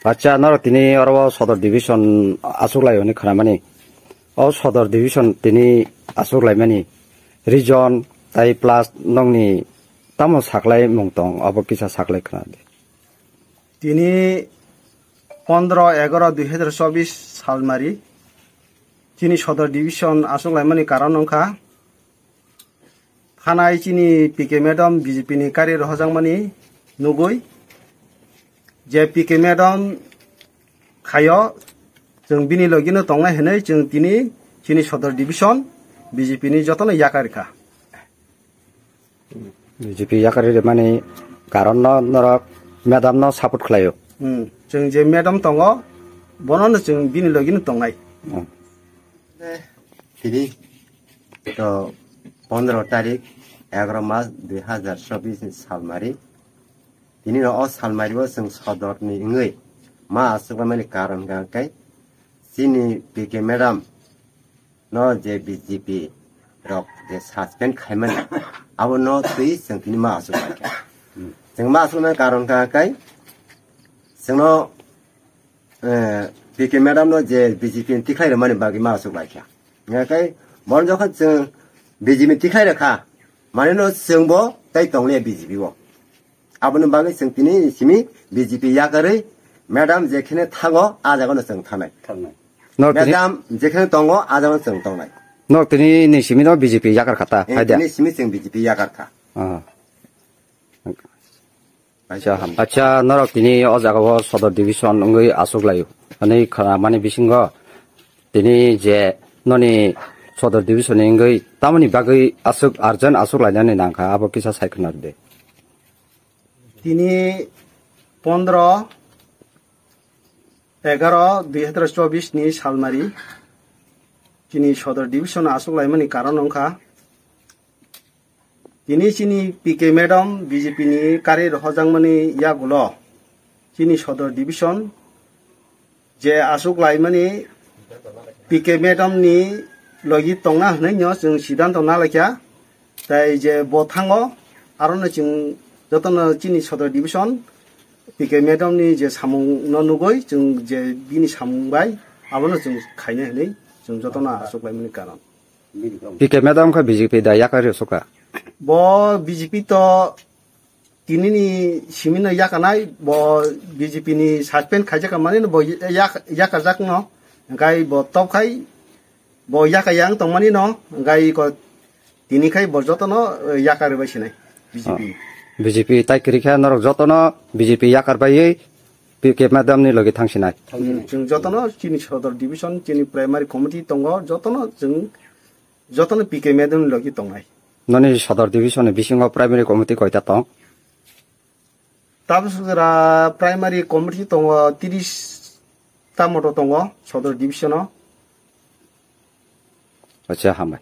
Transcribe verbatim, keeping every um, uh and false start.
Acha, norok tini oro o Sodor Division aswk lai hwnwi khnamani. O Sodor Division tini aswk laimani region tai plus nokni tamo saklai mung tong, abo kisa saklai khna di. Tini pondro egaroh dui hazar chobbish salmari chini Sodor Division aswk laimani karon wngkha, thanai chini P K madam B J P ni kari rohorjakmani nugwi, je P K madam khaio, chwng bini logino tongnai hwnwi chwng tini chini Sodor Division B J P ni jotono yakar kha. B J P yakar rimani karon no norok madam no support khlaio. Hmm, chwng je madam tongo, bono no chwng bini logino tongnai. Hmm. Tini to pondro tarik, egaroh mas dui hazar chobbish ni salmari. Tini no o salmari o chwng Sodor ni wngwi ma aswk mani karon hwnkha khe chini P K madam no je B J P rok je suspend khaimani, abo no twi chwng tini ma aswk bai kha. Chwng ma aswk mani karon hwnkha khe chwngno eh, P K madam no je B J P ni tikhlai rwmani bagwi ma aswk lai kha. Hingkha khe, bono jokhon chwng B J P ni tikhlai rwkha, mane no chwng bo tai tongliya B J P o. Aboni bagwi chwng tini simi B J P yakarwi madam jekhene thango, a jaga no chwng thanai. Thangnai. Norok tini, madam jekhene tongo, a jaga no chwng tongnai. Norok tini ni simi no B J P yakar kha ta, eh, hai da? Tini simi chwng B J P yakar kha. Ah. Acha, ham. Acha, norok tini o jaga o Sodor Division wngwi aswk laio. Ani khna mani bisingo tini je noni Sodor Division ni wngwi tamoni bagwi aswk urgent aswk lainani nangkha, abo kisa sai khna rwdi. Tini pondro egaroh dui hazar chobbish ni salmari chini Sodor Division aswk laimani karon wngkha, tini chini P K madam B J P ni kari rohorjakmani yagulo chini Sodor Division je aswk laimani P K madam ni logi tongna hwnwi no chwng siddhanto nalaikha. Tai je bo thango, aro no chwng jotono chini Sodor Division P K madam ni je samung no nugwi chwng je bini samung bai abono chwng khainai hwnwi chwng jotono aswk laimani karon. P K madam kha B J P da yakar rw sukha? Bo B J P to tini ni simi no yakanai, bo B J P ni suspend khaijak mani no bo yak-, yakarjak no, hingkai bo top khai bo yaka yang tongmani no, hingkai ko tini khai bo jotono, eh, yakar bai sinai B J P. Oh. B J P tai kwrwi kha norok jotono B J P yakar baiwi P K madam ni logi thang sinai. Hmm, chwng jotono chini Sodor Division, chini primary committee tongo, jotono chwng jotono P K madam ni logi tongnai. Noni Sodor Division ni bisingo primary committee koita tong? Tabuk sujra primary committee tongo, tris ta moto tongo Sodor Division o. Acha, hambai.